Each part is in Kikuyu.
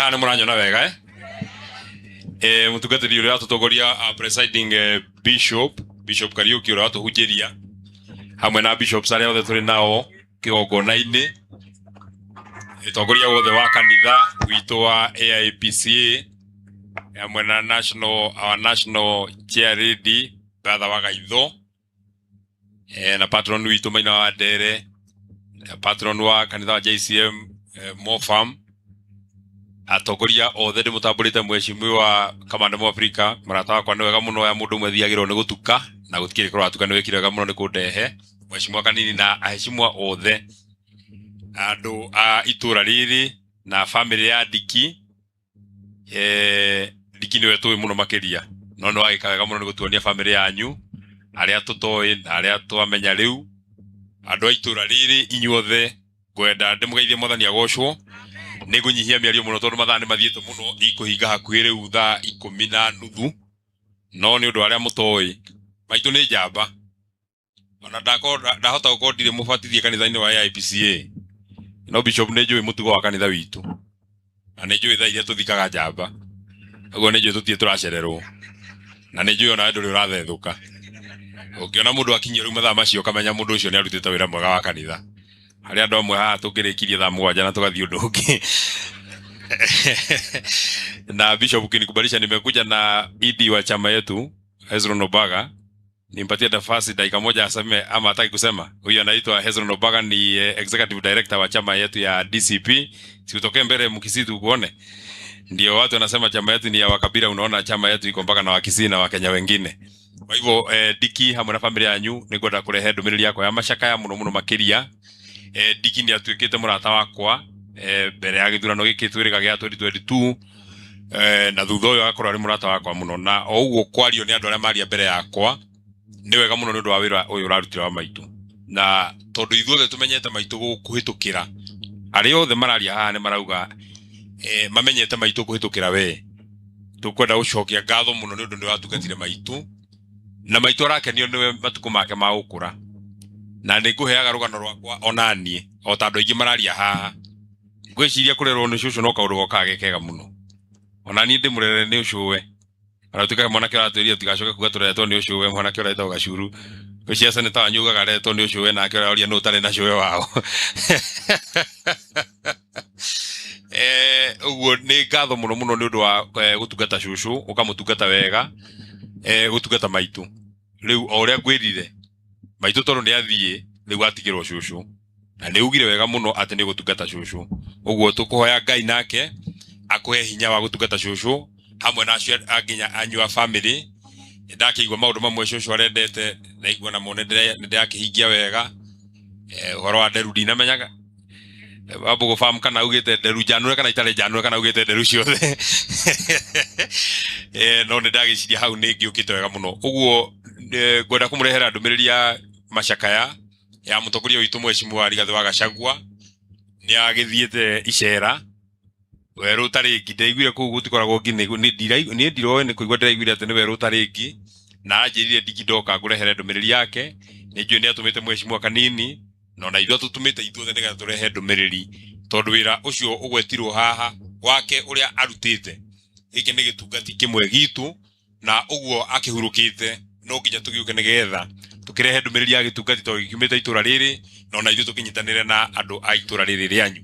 Haha nĩ mũranyona wega, eh? Mũtungatĩri ũrĩa watũtongoria, presiding bishop, Bishop Kariuki, ũrĩa watũhunjĩria hamwe na bishops arĩa othe tũrĩ nao kĩgongona-inĩ, ũtongoria wothe wa kanitha witũ wa AIPCA, hamwe na our national chair lady, brother wa Gaitho, na patron witũ Maina wa Ndere, patron wa kanitha wa JCM, Mofam, atongoria othe ndĩmũtambũrĩte, mheshimiwa Kamande Mwafrika, mũrata wakwa, nĩ wega mũno ya mũndũ ũmwe thiagĩrwo nĩ gũtuka na gũtikĩrĩ kũratuka, nĩ wĩkire wega mũno nĩ kũndehe, mheshimiwa Kanini, na aheshimiwa othe, andũ a itũra rĩrĩ na family ya Ndiki. Ndiki nĩwe tũĩ mũno makĩria, no nĩ wagĩka wega mũno nĩ gũtuonia family yanyu, arĩa tũtoĩ na arĩa twamenya rĩu. Andũ a itũra rĩrĩ inyuothe, ngwenda ndĩmũgeithie, Mwathani agocwo. Nĩ ngũnyihia mĩario mũno tondũ mathaa nĩ mathiĩte mũno, ikũhinga hakuhĩ rĩu thaa 10:30, no nĩ ũndũ wa arĩa mũtoĩ, maitũ nĩ njamba. Ona ndakorwo ndahota gũkorwo ndirĩ mũbatithie kanitha-inĩ wa AIPCA, no bishop, nĩ njũĩ mũtugo wa kanitha witũ na nĩ njũĩ thaa iria tũthikaga njamba. Ũguo nĩ njũĩ tũtirĩ tũracererwo, na nĩ njũĩ onawe ndũrĩ ũrathethũka. Ũngĩona mũndũ akinyia rĩu mathaa macio, ũkamenya mũndũ ũcio nĩ arutĩte wĩra mwega wa kanitha. Harĩ andũ amwe haha tũngĩrĩkirie thaa 7 na tũgathiĩ ũndũ ũngĩ. Na bishop, ukinikubalisha, nimekuja na ED wa chama yetu, Hezron Obaga. Nimpatie nafasi dakika moja aseme ama hataki kusema. Huyu anaitwa Hezron Obaga, ni executive director wa chama yetu ya DCP. Siutokee mbele Mkisii tukuone. Ndio watu wanasema chama yetu ni ya wakabila, unaona chama yetu iko mpaka na Wakisii na Wakenya wengine. Kwa hivyo Diki hamwe na family yanyu, nĩngwenda kũrehe ndũmĩrĩri yakwa ya macakaya mũno mũno makĩria. Diki nĩ atuĩkĩte mũrata wakwa mbere ya gĩthurano gĩkĩ twĩrĩga gĩa 2022, na thutha ũyũ agakorwo arĩ mũrata wakwa mũno, na o ũguo kwario nĩ andũ arĩa maria mbere yakwa, nĩ wega mũno nĩ ũndũ wa wĩra ũyũ ũrarutire wa maitũ, na tondũ ithuothe tũmenyete maitũ kũhĩtũkĩra arĩa othe mararia haha, nĩ marauga mamenyete maitũ kũhĩtũkĩra we. Tũkwenda gũcokia ngatho mũno nĩ ũndũ nĩ watungatire maitũ, na maitũ arakenio nĩwe matukũ make ma gũkũra. Na nĩ ngũheaga rũgano rwakwa onaniĩ o ta andũ aingĩ mararia haha. Ngwĩciria kũrerwo nĩ cũcũ no kaũndũ gokaga ge kega mũno. Ona niĩ ndĩmũrere nĩ ũcũwe, ona tuĩkaga mwanake ũratwĩrire tũtigacoke kuga tũreretwo nĩ ũcũwe. Mwanake ũretwo Gacuru, ngwĩciria seneta wanyu ugaga areretwo nĩ ũcũwe, nake ũroria nũ ũtarĩ na cũwe wao. Ũguo nĩ ngatho mũno mũno nĩ ũndũ wa gũtungata cũcũ, ũkamũtungata wega, gũtungata maitũ. Rĩu o ũrĩa ngwĩrire, maitũ tondũ nĩ athiĩ, rĩu atigĩrwo cũcũ, na nĩ ugire wega mũno atĩ nĩ gũtungata cũcũ. Ũguo tũkũhoya Ngai nake akũhe hinya wa gũtungata cũcũ hamwe na acio nginya anyu a family. Ndakĩigua maũndũ mamwe cũcũ arendete, ndaigua namo nĩ ndĩrakĩhingia wega. Ũhoro wa nderu ndinamenyaga Wambugu farm, kana augĩte nderu njanũre kana itarĩ njanũre, kana augĩte nderu ciothe, no nĩ ndagĩciria hau nĩ ngĩũkĩte wega mũno. Ũguo ngwenda kũmũrehera ndũmĩrĩri ya macakaya ya mũtongoria witũ, mheshimiwa Rigathĩ wa Gachagua. Nĩ agĩthiĩte icera werũ ũtarĩ ngi. Ndaiguire kũu gũtikoragwo ngi. Niĩ ndiroĩ, nĩ kũigua ndĩraiguire atĩ nĩ werũ ũtarĩ ngi, na anjĩrire ndiki ndoka ngũrehere ndũmĩrĩri yake. Nĩ njũĩ nĩ atũmĩte mheshimiwa Kanini, na ona ithuĩ atũtũmĩte ithuothe nĩgetha tũrehe ndũmĩrĩri, tondũ wĩra ũcio ũgwetirwo haha wake ũrĩa arutĩte, gĩkĩ nĩ gĩtungati kĩmwe gitũ, na ũguo akĩhurũkĩte no nginya tũgĩũke nĩgetha tũkĩrehe ndũmĩrĩri ya gĩtungati tondũ gĩkiumĩte itũra rĩrĩ, na ona ithuĩ tũkĩnyitanĩre na andũ a itũra rĩrĩ rĩanyu.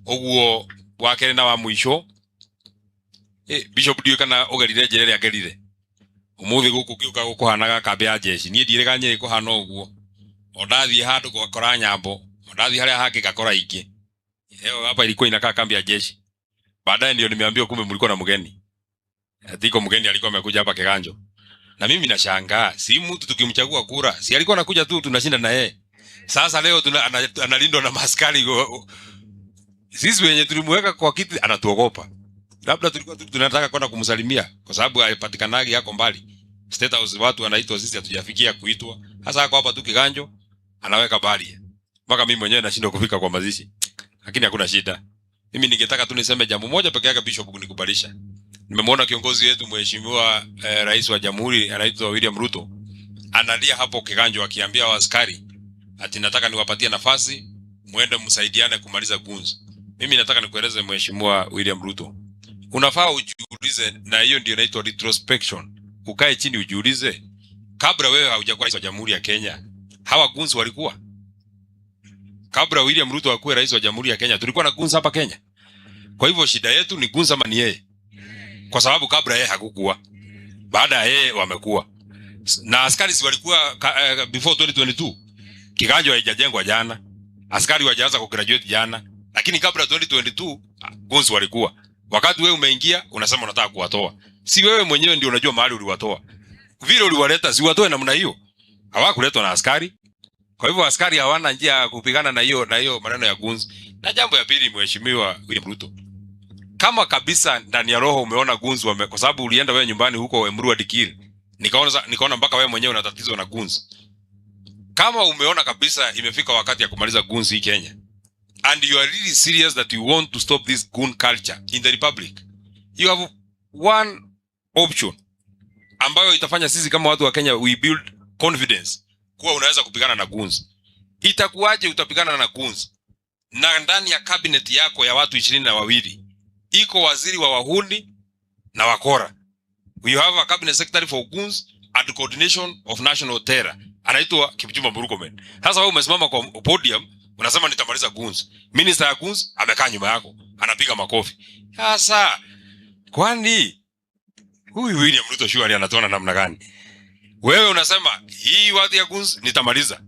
Ũguo wa kerĩ na wa mũico, bishop, ndiũĩ kana ũgerire njĩra ĩrĩa ngerire ũmũthĩ gũkũ ngĩũka gũkũhanaga kambĩ ya jeshi. Niĩ ndiĩrĩga Nyĩrĩ kũhana ũguo. O ndathiĩ handũ ngakora nyambo, o ndathiĩ harĩa hangĩ ngakora ingĩ. Leo hapa ilikuwa inakaa kambi ya jeshi. Baadaye ndio nimeambiwa kumbe mlikuwa na mgeni. Atiko mgeni alikuwa amekuja hapa Kiganjo, na mimi nashangaa, si mtu tukimchagua kura, si alikuwa anakuja tu tunashinda na yeye? Sasa leo analindwa na maskari. Sisi wenye tulimweka kwa kiti anatuogopa. Labda tulikuwa tu tunataka kwenda kumsalimia kwa sababu hapatikanagi, yako mbali State House, watu wanaitwa, sisi hatujafikia kuitwa. Sasa ako hapa tu Kiganjo, anaweka bali mpaka mimi mwenyewe nashindwa kufika kwa mazishi, lakini hakuna shida. Mimi ningetaka tu niseme jambo moja peke yake, Bishop, kunikubalisha. Nimemwona kiongozi wetu mheshimiwa, rais wa jamhuri anaitwa William Ruto, analia hapo Kiganjo akiambia askari ati nataka niwapatie nafasi muende msaidiane kumaliza goons. Mimi nataka nikueleze, mheshimiwa William Ruto, Unafaa ujiulize, na hiyo ndio inaitwa retrospection. Ukae chini ujiulize, kabla wewe haujakuwa rais wa Jamhuri ya Kenya, hawa goons walikuwa? Kabla William Ruto akuwe rais wa Jamhuri ya Kenya, tulikuwa na goons hapa Kenya? Kwa hivyo shida yetu ni goons ama ni yeye? Kwa sababu kabla yeye hakukuwa, baada ya yeye wamekuwa. Na askari si walikuwa before 2022? Kiganjo haijajengwa jana, askari wajaanza kugraduate jana, lakini kabla 2022 goons walikuwa. Wakati wewe umeingia unasema unataka kuwatoa, si wewe mwenyewe ndio unajua mahali uliwatoa? Vile uliwaleta, si watoe namna hiyo? Hawakuletwa na askari. Kwa hivyo askari hawana njia ya kupigana na hiyo maneno ya goons. Na jambo ya pili, Mheshimiwa William Ruto, kama kabisa ndani ya roho umeona goons wame, kwa sababu ulienda wewe nyumbani huko Emurua Dikirr, nikaona mpaka wewe mwenyewe una tatizo na goons. Kama umeona kabisa imefika wakati ya kumaliza goons hii Kenya, and you are really serious that you want to stop this goon culture in the republic, you have one option ambayo itafanya sisi kama watu wa Kenya we build confidence kuwa unaweza kupigana na goons. Itakuwaje utapigana na goons na ndani ya cabinet yako ya watu 22 iko waziri wa wahuni na wakora? We have a cabinet secretary for goons and coordination of national terror, anaitwa Kipchumba Murkomen. Sasa wewe umesimama kwa podium unasema nitamaliza goons. Minister ya goons amekaa nyuma yako anapiga makofi. Sasa kwani huyu William Ruto surely anatuona namna gani? Wewe unasema hii watu ya goons nitamaliza.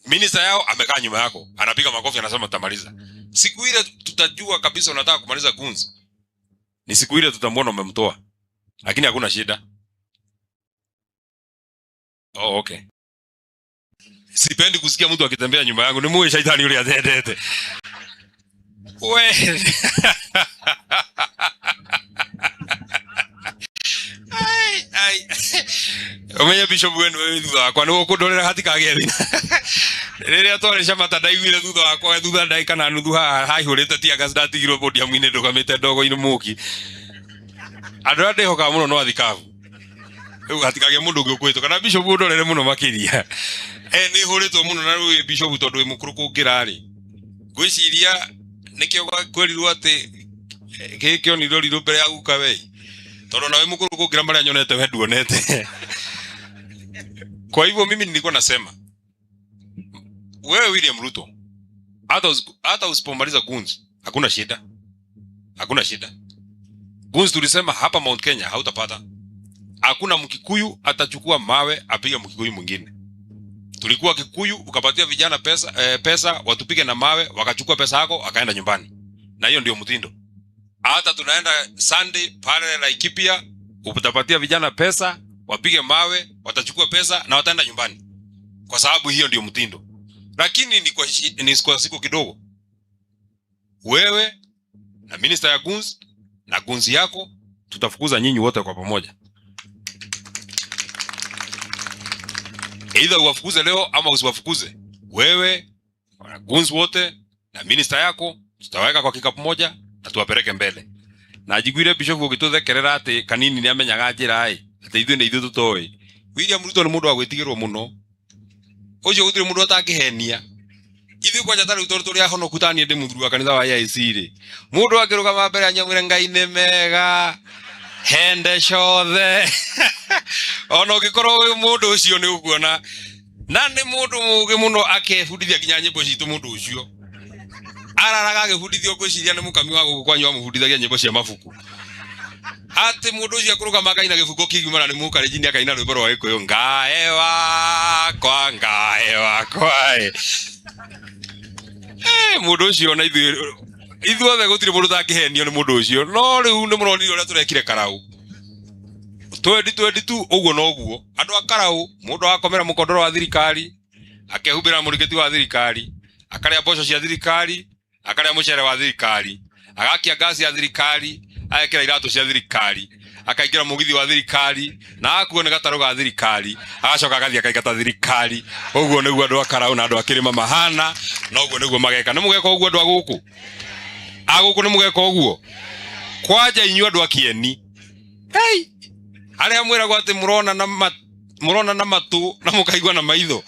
Minister yao amekaa nyuma yako anapiga makofi anasema nitamaliza. Siku ile tutajua kabisa unataka kumaliza goons ni siku ile tutamwona umemtoa, lakini hakuna shida. Oh, okay. Sipendi kusikia mtu akitembea nyuma yangu, ni muwe shaitani yule atendete. We. Ai, ai. Umenye bishop wenu wewe thutha wakwa nĩ gũkũndorera hatikagĩa thĩna. Rĩrĩa twarĩ camata ndaiguire thutha wakwa thutha ndagĩka na nuthu haha haihũrĩte tear gas, ndatigirwo podium-inĩ ndũgamĩte ndogo-inĩ mũki. Andũ arĩa ndĩhokaga mũno no athikabu. Rĩu hatikagĩe mũndũ ũngĩ ũkũhĩtũka kana bishop ũndorere mũno makĩria. Nĩ hũrĩtwo mũno na rĩu bishop tondũ wĩ mũkũrũ kũngĩra rĩ. Ngwĩciria nĩkĩo kwerirwo atĩ gĩkĩ kĩonirwo rirũ mbere ya guka we. Tondũ nawe mũkũrũ kũngĩra marĩa nyonete we nduonete. Kwa hivyo mimi nilikuwa nasema wewe William Ruto, hata usipomaliza goons hakuna shida. Hakuna shida. Goons tulisema hapa Mount Kenya hautapata. Hakuna Mkikuyu atachukua mawe apige Mkikuyu mwingine. Tulikuwa Kikuyu ukapatia vijana pesa watupige na mawe, wakachukua pesa yako akaenda nyumbani. Na hiyo ndio mtindo. Hata tunaenda Sunday pale Laikipia, utapatia vijana pesa wapige mawe, watachukua pesa na wataenda nyumbani. Kwa sababu hiyo ndio mtindo. Lakini ni kwa siku kidogo. Wewe na minister ya goons na goons yako tutafukuza nyinyi wote kwa pamoja. Either uwafukuze leo ama usiwafukuze. Wewe na goons wote na minister yako tutaweka kwa kikapu moja na tuwapeleke mbele. Na njiguire bishop ũgĩtũthekerera atĩ kanini nĩ amenyaga njĩra ĩ, atĩ ithuĩ nĩ ithuĩ tũtoĩ. William Ruto nĩ mũndũ wa gwĩtigĩrwo mũno. Ũcio gũtirĩ mũndũ atangĩhenia. Ithuĩ kwanja ta rĩu tondũ tũrĩ ahonoku ta niĩ ndĩ mũthuri wa kanitha wa AIC rĩ, mũndũ angĩrũgama mbere anyamwĩre Ngai nĩ mega hende ciothe. Ona ũngĩkorwo wĩ mũndũ ũcio nĩ ũkuona na nĩ mũndũ mũũgĩ mũno akebundithia nginya nyĩmbo citũ. Mũndũ ũcio araraga agĩbundithio, ngwĩciria nĩ mũkami wa gũkũ kwanyu wamũbundithagia nyĩmbo cia mabuku, atĩ mũndũ ũcio akũrũgama akaina gĩbungo kĩgima na nĩ mũkarenjini akaina rwĩmbo rwa Gĩkũyũ, ngae wakwa ngae wakwa ĩ. Mũndũ ũcio ona ithuĩ ithuothe gũtirĩ mũndũ ũtangĩhenio nĩ mũndũ ũcio. No rĩu nĩ mũronire ũrĩa tũrekire Karau 2022, ũguo noguo andũ a Karau, mũndũ agakomera mũkondoro wa thirikari, akehumbĩra mũrĩngĩti wa thirikari, akarĩa mboco cia thirikari, akarĩa mũcere wa thirikari, agakia ngasi ya thirikari, agekĩra iratũ cia thirikari, akaingĩra mũgithi wa thirikari na agakuo nĩ gatarũ ga thirikari, agacoka agathiĩ akaingata thirikari. Ũguo nĩguo andũ a Karau na andũ a Kĩrĩma mahana, na ũguo nĩguo mageka. Nĩ mũgeka ũguo andũ a gũkũ? A gũkũ nĩ mũgeka ũguo? Kwanja inyuĩ andũ a Kĩeni, hey! Arĩa mwĩragwo atĩ mũrona na matũ na mũkaigua na maitho,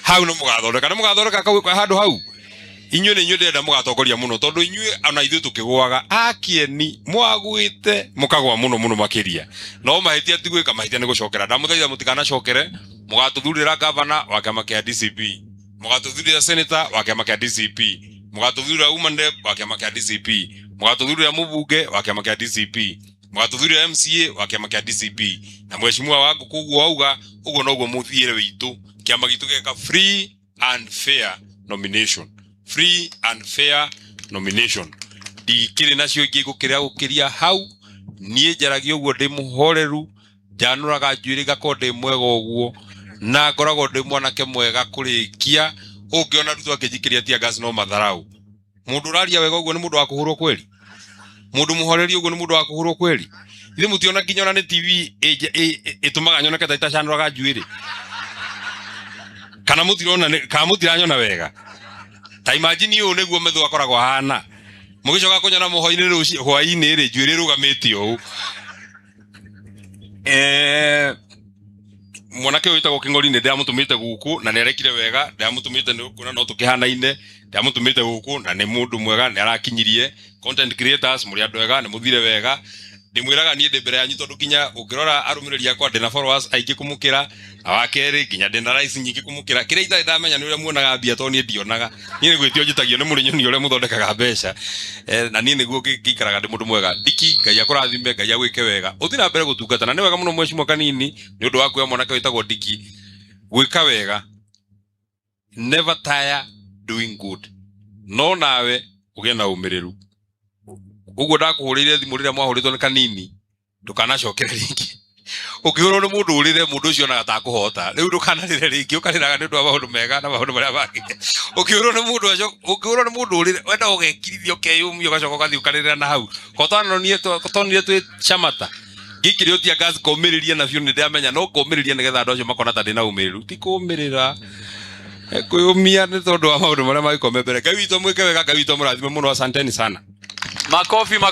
hau nĩ mũgathondeka, nĩ mũgathondeka handũ hau. Inyuĩ nĩ inyuĩ ndĩrenda mũgatongoria mũno, tondũ inyuĩ ona ithuĩ tũkĩgũaga akieni mwagwĩte mũkagwa mũno mũno makĩria. No mahĩtia ti gwĩka, mahĩtia nĩ gũcokera. Ndamũthaitha mũtikanacokere, mũgatũthurĩra gavana wa kĩama kĩa DCP, mũgatũthurĩra senator wa kĩama kĩa DCP, mũgatũthurĩra woman rep wa kĩama kĩa DCP, mũgatũthurĩra mũbunge wa kĩama kĩa DCP, mũgatũthurĩra MCA wa kĩama kĩa DCP. Na mheshimiwa wa ngũkũ ũguo auga ũguo noguo mũthiĩre witũ. Kĩama gitũ gĩka free and fair nomination, free and fair nomination. Ndikĩrĩ nacio ingĩ ngũkĩra gũkĩria hau. Niĩ njaragia ũguo ndĩ mũhoreru, njanũraga njuĩrĩ ngakorwo ndĩ mwega ũguo, na ngoragwo ndĩ mwanake mwega kũrĩkia. Ũngĩona Ruto akĩnjikĩria tear gas no matharau. Mũndũ ũraria wega ũguo nĩ mũndũ wa kũhũrwo kweri? Mũndũ mũhoreri ũguo nĩ mũndũ wa kũhũrwo kweri? Ithe mũtiona nginya ona nĩ TV ĩtũmaga nyoneke ta itacanũraga njuĩrĩ? Kana mũtirona, kana mũtiranyona wega? Ta imagine ũyũ nĩguo metho akoragwo ahana. Mũgĩcoka kũnyona mũhwa-inĩ rũciũ hwaĩ-inĩ rĩ, njuĩrĩ ĩrũgamĩte ũũ. Mwanake ũyũ wĩtagwo Kĩng'ori nĩ ndĩramũtũmĩte gũkũ na nĩ arekire wega. Ndĩramũtũmĩte nĩ kuona no tũkĩhanaine. Ndĩramũtũmĩte gũkũ na nĩ mũndũ mwega, nĩ arakinyirie. Content creators mũrĩ andũ ega, nĩ mũthire wega. Ndĩmwĩraga niĩ ndĩ mbere yanyu tondũ nginya ũngĩrora arũmĩrĩri akwa ndĩna followers aingĩ kũmũkĩra, na wa kerĩ nginya ndĩna likes nyingĩ kũmũkĩra. Kĩrĩa itarĩ ndamenya nĩ ũrĩa muonaga mbia, tondũ niĩ ndionaga. Niĩ nĩ gwĩtio njĩtagio nĩ mũrĩ nyoni ũrĩa mũthondekaga mbeca. Na niĩ nĩguo ngĩikaraga ndĩ mũndũ mwega. Ndiki, Ngai akũrathime, Ngai agwĩke wega, ũthiĩ na mbere gũtungata. Na nĩ wega mũno mheshimiwa Kanini nĩ ũndũ wa kuoya mwanake wĩtagwo Ndiki gwĩka wega. Never tire doing good. No nawe ũgĩe na ũmĩrĩru. Ũguo ndakũhũrĩire thimũ rĩrĩa mwahũrĩtwo nĩ Kanini, ndũkanacokere rĩngĩ. Ũkĩhũrwo nĩ mũndũ ũrĩre, mũndũ ũcio onaga ta akũhota. Rĩu ndũkanarĩre rĩngĩ, ũkarĩraga nĩ ũndũ wa maũndũ mega na maũndũ marĩa mangĩ. Ũkĩhũrwo nĩ mũndũ aco, ũkĩhũrwo nĩ mũndũ ũrĩre, wenda ũgekirithia ũkeyũmia ũgacoka ũgathiĩ ũkarĩrĩra na hau. Ko tonire twĩ camata. Ngĩikĩrio tear gas ngomĩrĩria na biũ, nĩ ndĩramenya no ngomĩrĩria nĩgetha andũ acio makona ta ndĩna ũmĩrĩru. Ti kũmĩrĩra, kwĩyũmia nĩ tondũ wa maũndũ marĩa mangĩkorwo me mbere. Ngai witũ amwĩke wega, Ngai witũ amũrathime mũno. Asanteni sana. Makofi, makofi.